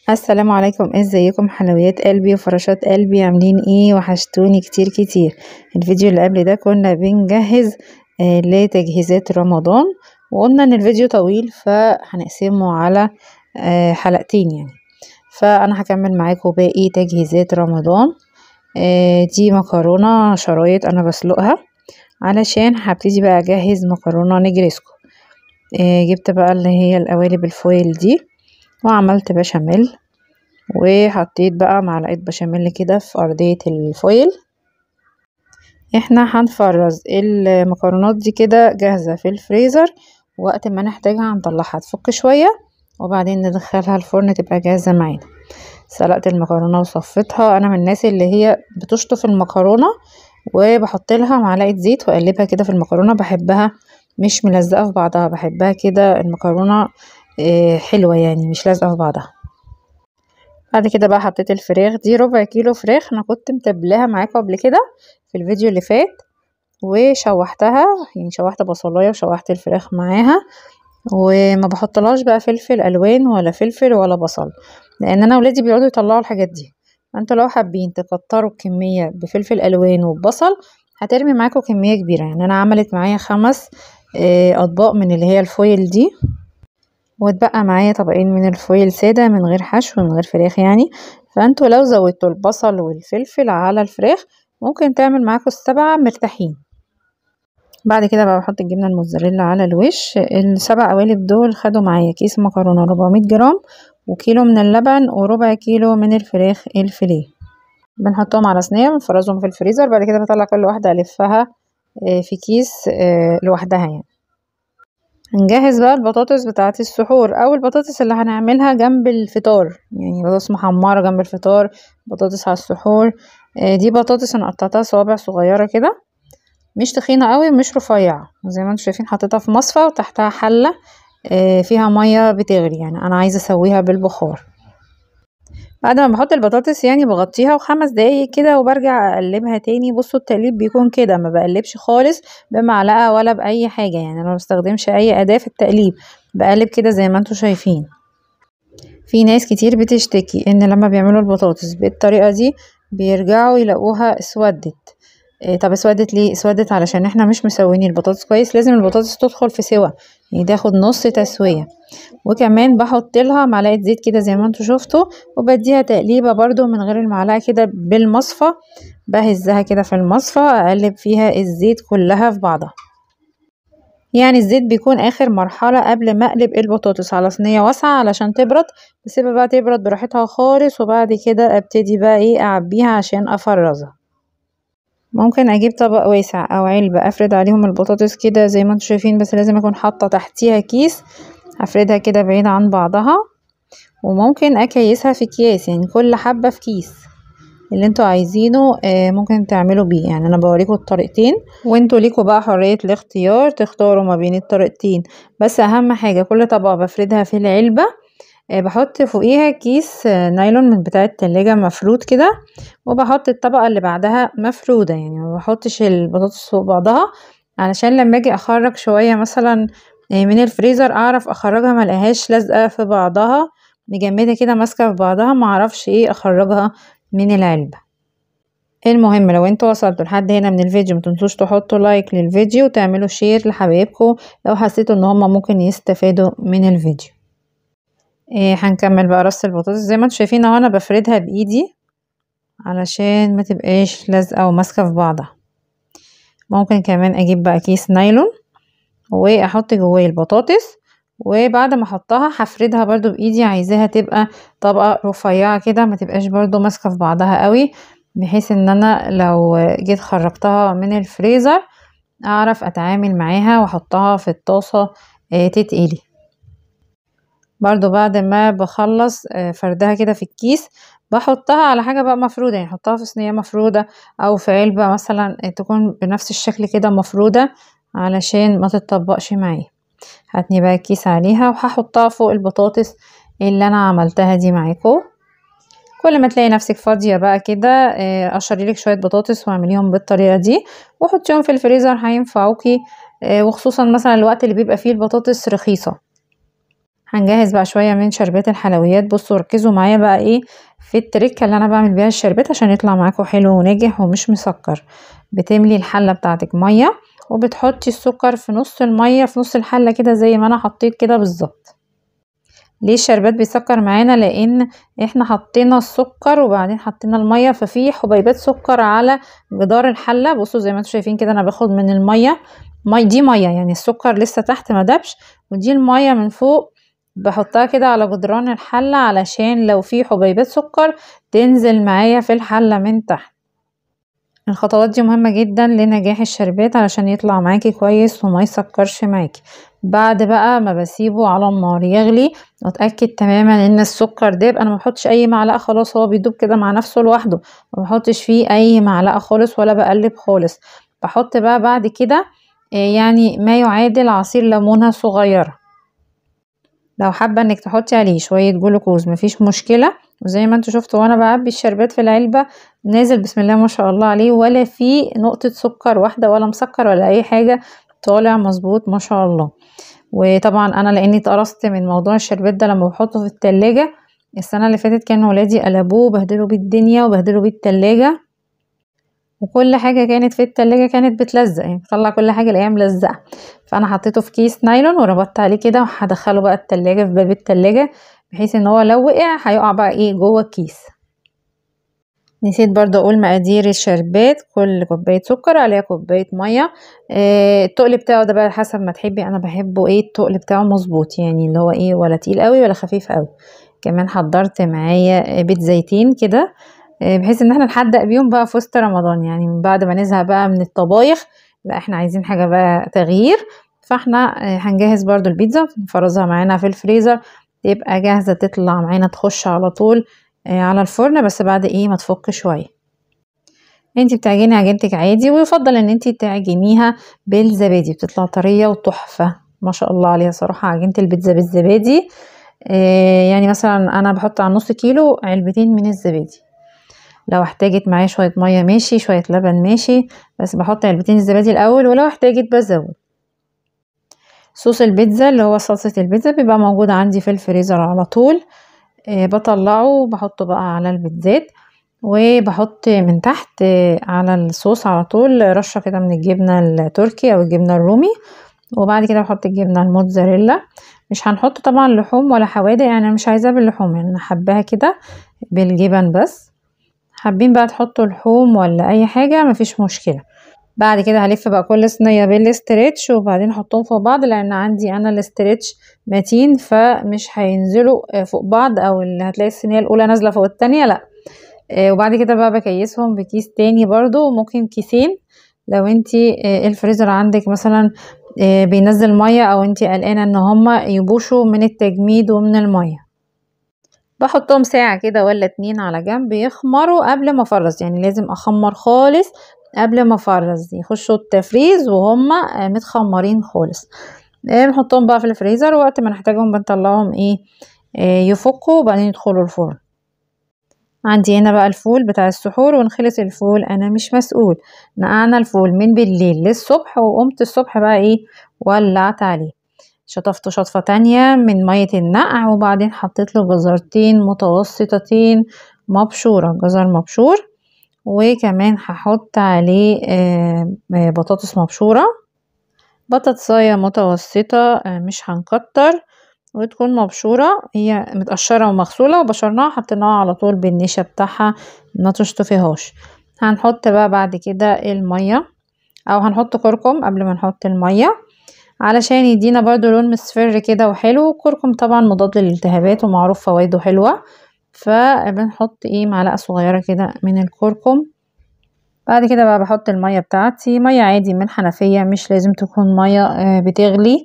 السلام عليكم، ازيكم حلويات قلبي وفراشات قلبي؟ عاملين ايه؟ وحشتوني كتير كتير. الفيديو اللي قبل ده كنا بنجهز لتجهيزات رمضان، وقلنا ان الفيديو طويل فهنقسمه على حلقتين يعني. فانا هكمل معاكم باقي تجهيزات رمضان. دي مكرونة شرايط انا بسلقها علشان هبتدي بقى اجهز مكرونة نجرسكو. جبت بقى اللي هي القوالب ال foil دي وعملت بشاميل، وحطيت بقى معلقة بشاميل كده في أرضية ال foil. احنا هنفرز المكرونات دي كده جاهزة في الفريزر، وقت ما نحتاجها هنطلعها تفك شوية وبعدين ندخلها الفرن تبقى جاهزة معانا. سلقت المكرونة وصفيتها. انا من الناس اللي هي بتشطف المكرونة وبحط لها معلقة زيت واقلبها كده في المكرونة، بحبها مش ملزقة في بعضها، بحبها كده المكرونة حلوة يعني مش لازقة في بعضها. بعد كده بقى حطيت الفراخ دي، ربع كيلو فراخ انا كنت متبلاها معاكم قبل كده في الفيديو اللي فات، وشوحتها يعني شوحت بصلايه وشوحت الفراخ معاها، وما بحطلهاش بقى فلفل الوان ولا فلفل ولا بصل، لان انا ولادي بيقعدوا يطلعوا الحاجات دي. انتوا لو حابين تكتروا الكمية بفلفل الوان وبصل هترمي معاكم كمية كبيرة. يعني انا عملت معايا 5 اطباق من اللي هي ال foil دي، واتبقى معايا طبقين من ال foil ساده من غير حشو من غير فراخ يعني. فانتوا لو زودتوا البصل والفلفل على الفراخ ممكن تعمل معاكم 7 مرتاحين. بعد كده بقى بحط الجبنة الموتزاريلا على الوش. ال7 قوالب دول خدوا معايا كيس مكرونه 400 جرام، وكيلو من اللبن، وربع كيلو من الفراخ الفيليه. بنحطهم على صينية بنفرزهم في الفريزر. بعد كده بطلع كل واحدة الفها في كيس لوحدها يعني. هنجهز بقى البطاطس بتاعه السحور، او البطاطس اللي هنعملها جنب الفطار، يعني بطاطس محمرة جنب الفطار، بطاطس على السحور. دي بطاطس انا قطعتها صوابع صغيرة كده، مش تخينة قوي مش رفيعة، زي ما انتم شايفين. حطيتها في مصفى وتحتها حله فيها مية بتغلي، يعني انا عايزه اسويها بالبخار. بعد ما بحط البطاطس يعني بغطيها وخمس دقايق كده وبرجع اقلبها تاني. بصوا التقليب بيكون كده، ما بقلبش خالص بمعلقه ولا باي حاجة، يعني انا ما بستخدمش اي اداه في التقليب، بقلب كده زي ما انتم شايفين. في ناس كتير بتشتكي ان لما بيعملوا البطاطس بالطريقة دي بيرجعوا يلاقوها اسودت. طب اسودت ليه؟ اسودت علشان احنا مش مسويين البطاطس كويس. لازم البطاطس تدخل في سوا، يعني تاخد نص تسويه. وكمان بحط لها معلقه زيت كده زي ما انتم شفتوا، وبديها تقليبه برده من غير المعلقة كده بالمصفى، بهزها كده في المصفى اقلب فيها الزيت كلها في بعضها. يعني الزيت بيكون اخر مرحلة قبل ما اقلب البطاطس على صينية واسعة علشان تبرد. بسيبها بقى تبرد براحتها خالص، وبعد كده ابتدي بقى ايه اعبيها عشان افرزها. ممكن اجيب طبق واسع او علبة افرد عليهم البطاطس كده زي ما انتم شايفين، بس لازم اكون حاطه تحتيها كيس، افردها كده بعيد عن بعضها. وممكن اكيسها في اكياس، يعني كل حبه في كيس اللي انتوا عايزينه ممكن تعملوا بيه. يعني انا بوريكم الطريقتين وانتوا ليكوا بقى حرية الاختيار تختاروا ما بين الطريقتين. بس اهم حاجة كل طبقه بفردها في العلبة بحط فوقيها كيس نايلون من بتاع التلاجة مفرود كده، وبحط الطبقة اللي بعدها مفرودة، يعني ما بحطش البطاطس فوق بعضها علشان لما اجي اخرج شوية مثلا من الفريزر اعرف اخرجها ما الاقيهاش لازقة في بعضها مجمدة كده ماسكة في بعضها، ما اعرفش ايه اخرجها من العلبة. المهم لو انتوا وصلتوا لحد هنا من الفيديو متنسوش تحطوا like للفيديو وتعملوا share لحبايبكم لو حسيتوا ان هما ممكن يستفادوا من الفيديو. هنكمل بقى رص البطاطس زي ما انتم شايفين اهو، انا بفردها بايدي علشان ما تبقاش لازقه وماسكه في بعضها. ممكن كمان اجيب بقى كيس نايلون واحط جواه البطاطس، وبعد ما احطها هفردها برضو بايدي، عايزاها تبقى طبقه رفيعة كده ما تبقاش برضو ماسكه في بعضها قوي، بحيث ان انا لو جيت خرجتها من الفريزر اعرف اتعامل معاها واحطها في الطاسه تتقلي. برضو بعد ما بخلص فردها كده في الكيس بحطها على حاجة بقى مفرودة، يعني احطها في صينية مفرودة او في علبة مثلا تكون بنفس الشكل كده مفرودة علشان ما تتطبقش معايا. هاتني بقى الكيس عليها وهحطها فوق البطاطس اللي انا عملتها دي معاكم. كل ما تلاقي نفسك فاضية بقى كده قشري لك شوية بطاطس واعمليهم بالطريقة دي وحطيهم في الفريزر، هينفعوكي، وخصوصا مثلا الوقت اللي بيبقى فيه البطاطس رخيصة. هنجهز بقى شوية من شربات الحلويات. بصوا ركزوا معايا بقى ايه في التركة اللي انا بعمل بيها الشربات عشان يطلع معاكم حلو وناجح ومش مسكر. بتملي الحلة بتاعتك مية، وبتحطي السكر في نص المية في نص الحلة كده زي ما انا حطيت كده بالظبط. ليه الشربات بيسكر معانا؟ لان احنا حطينا السكر وبعدين حطينا المية، ففي حبيبات سكر على جدار الحلة. بصوا زي ما انتم شايفين كده انا باخد من المية، مي دي مية يعني السكر لسه تحت ما دبش، ودي المية من فوق بحطها كده على جدران الحلة علشان لو في حبيبات سكر تنزل معايا في الحلة من تحت. الخطوات دي مهمة جدا لنجاح الشربات علشان يطلع معاكي كويس وما يسكرش معاكي. بعد بقى ما بسيبه على النار يغلي واتاكد تماما ان السكر داب، انا ما بحطش اي معلقه خلاص، هو بيدوب كده مع نفسه لوحده، ما بحطش فيه اي معلقه خالص ولا بقلب خالص. بحط بقى بعد كده يعني ما يعادل عصير ليمونه صغيرة. لو حابة انك تحطي عليه شوية جلوكوز مفيش مشكلة. وزي ما انتوا شفتوا وانا بعبي الشربات في العلبة نازل بسم الله ما شاء الله عليه، ولا فيه نقطة سكر واحدة ولا مسكر ولا اي حاجة، طالع مظبوط ما شاء الله. وطبعا انا لاني اتقرصت من موضوع الشربات ده لما بحطه في التلاجة، السنة اللي فاتت كان ولادي قلبوه وبهدلوا بيه الدنيا وبهدلوا بيه التلاجة، وكل حاجة كانت في التلاجة كانت بتلزق، يعني بطلع كل حاجة الاقيها ملزقه. فانا حطيته في كيس نايلون وربطت عليه كده، وهدخله بقى التلاجة في باب التلاجة بحيث ان هو لو وقع هيقع بقى ايه جوه الكيس. نسيت برضو اقول مقادير الشربات، كل كوباية سكر عليها كوباية مية. التقل بتاعه ده بقى حسب ما تحبي، انا بحبه ايه التقل بتاعه مظبوط، يعني اللي هو ايه ولا تقيل قوي ولا خفيف قوي. كمان حضرت معايا بيت زيتين كده بحيث ان احنا نحدق بيهم بقى في وسط رمضان، يعني من بعد ما نزهق بقى من الطبايخ، لا احنا عايزين حاجة بقى تغيير. فاحنا هنجهز برضو البيتزا نفرزها معانا في الفريزر تبقى جاهزة، تطلع معانا تخش على طول على الفرن، بس بعد ايه ما تفك شوية. انتي بتعجني عجينتك عادي، ويفضل ان انتي تعجنيها بالزبادي، بتطلع طرية وتحفه ما شاء الله عليها صراحة عجينه البيتزا بالزبادي. يعني مثلا انا بحط على نص كيلو علبتين من الزبادي، لو احتاجت معايا شوية مية ماشي، شوية لبن ماشي، بس بحط علبتين الزبادي الاول، ولو احتاجت بزود. صوص البيتزا اللي هو صلصه البيتزا بيبقى موجود عندي في الفريزر على طول، بطلعه وبحطه بقى على البيتزات، وبحط من تحت على الصوص على طول رشه كده من الجبنة التركي او الجبنة الرومي، وبعد كده بحط الجبنة الموتزاريلا. مش هنحط طبعا لحوم ولا حوادق، يعني انا مش عايزاها باللحوم، يعني انا حباها كده بالجبن بس. حابين بقى تحطوا لحوم ولا اي حاجة مفيش مشكلة. بعد كده هلف بقى كل صينية بال stretch، وبعدين احطهم فوق بعض، لان عندي انا ال stretch متين فمش هينزلوا فوق بعض، او اللي هتلاقي الصينية الاولى نازله فوق التانية لا. وبعد كده بقى بكيسهم بكيس تاني برضو، ممكن كيسين لو انتي الفريزر عندك مثلا بينزل مية، او انتي قلقانة ان هما يبوشوا من التجميد ومن المية. بحطهم ساعة كده ولا 2 على جنب يخمروا قبل ما افرز، يعني لازم اخمر خالص قبل ما افرز، يخشوا التفريز وهم متخمرين خالص. بنحطهم بقى في الفريزر، وقت ما نحتاجهم بنطلعهم ايه يفكوا، وبعدين يدخلوا الفرن. عندي هنا بقى الفول بتاع السحور، ونخلص الفول انا مش مسؤول. نقعنا الفول من بالليل للصبح، وقمت الصبح بقى ايه ولعت عليه، شطفته شطفة تانية من مية النقع، وبعدين حطيت له جزرتين متوسطتين مبشورة، جزر مبشور، وكمان هحط عليه بطاطس مبشورة، بطاطساية متوسطة مش هنكتر، وتكون مبشورة، هي متقشرة ومغسولة وبشرناها، حطيناها على طول بالنشا بتاعها ما تشطفيهاش. هنحط بقى بعد كده المية، او هنحط كركم قبل ما نحط المية علشان يدينا برضو لون مصفر كده وحلو. الكركم طبعا مضاد للالتهابات ومعروف فوائده حلوة، فبنحط ايه معلقة صغيرة كده من الكركم. بعد كده بقى بحط المية بتاعتي، مية عادي من حنفية، مش لازم تكون مية بتغلي،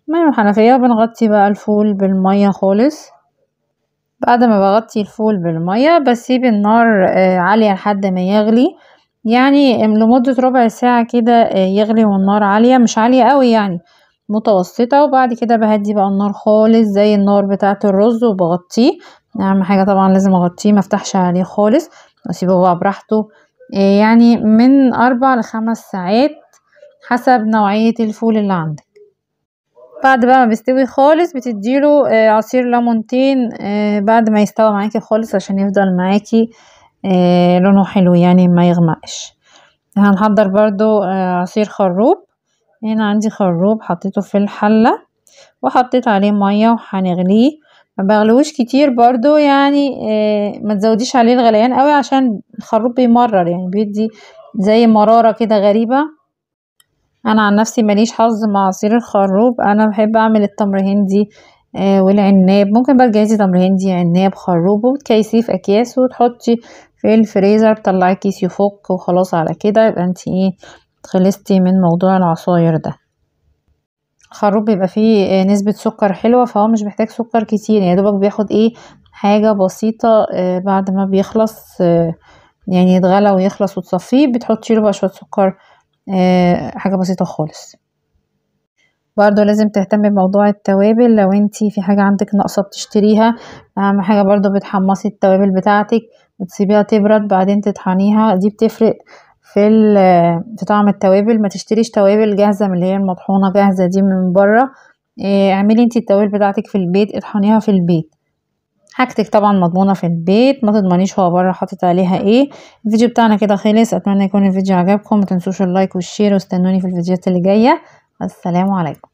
مية من حنفية. بنغطي بقى الفول بالمية خالص. بعد ما بغطي الفول بالمية بسيب النار عالية لحد ما يغلي، يعني لمدة ربع ساعة كده يغلي والنار عالية، مش عالية قوي يعني متوسطة. وبعد كده بهدي بقى النار خالص زي النار بتاعة الرز وبغطيه. اهم حاجة طبعا لازم اغطيه، ما افتحش عليه خالص، اسيبه بقى براحته يعني من 4 ل5 ساعات حسب نوعية الفول اللي عندك. بعد بقى ما بيستوي خالص بتديله عصير ليمونتين بعد ما يستوى معاكي خالص، عشان يفضل معاكي لونه حلو يعني ما يغمقش. هنحضر برضو عصير خروب. هنا عندي خروب حطيته في الحلة وحطيت عليه مية وهنغليه، ما بغلوش كتير برضو يعني، ما تزوديش عليه الغليان قوي عشان الخروب بيمرر، يعني بيدي زي مرارة كده غريبة. انا عن نفسي ماليش حظ مع عصير الخروب، انا بحب اعمل التمر هندي والعناب. ممكن بقى تجهزي تمر هندي، عناب، خروب، وتكيسيه في اكياس وتحطي في الفريزر، تطلعي كيس يفك وخلاص على كده، يبقى انتي ايه خلصتي من موضوع العصاير ده. الخروب بيبقى فيه نسبة سكر حلوة، فهو مش محتاج سكر كتير، يعني دوبك بياخد ايه حاجة بسيطة بعد ما بيخلص يعني يتغلى ويخلص وتصفية، بتحطي له بقى شوية سكر حاجة بسيطة خالص. برضو لازم تهتمي بموضوع التوابل، لو انتي في حاجة عندك ناقصة بتشتريها، اهم حاجة برضو بتحمصي التوابل بتاعتك وتسيبيها تبرد بعدين تطحنيها، دي بتفرق في طعم التوابل. ما تشتريش توابل جاهزة من اللي هي المطحونة جاهزة دي من بره، اعملي انتي التوابل بتاعتك في البيت، اطحنيها في البيت، حاجتك طبعا مضمونة في البيت، ما تضمنيش هو بره حاطط عليها ايه. الفيديو بتاعنا كده خلص، اتمنى يكون الفيديو عجبكم، ما تنسوش ال like وال share، واستنوني في الفيديوهات اللي جاية. السلام عليكم.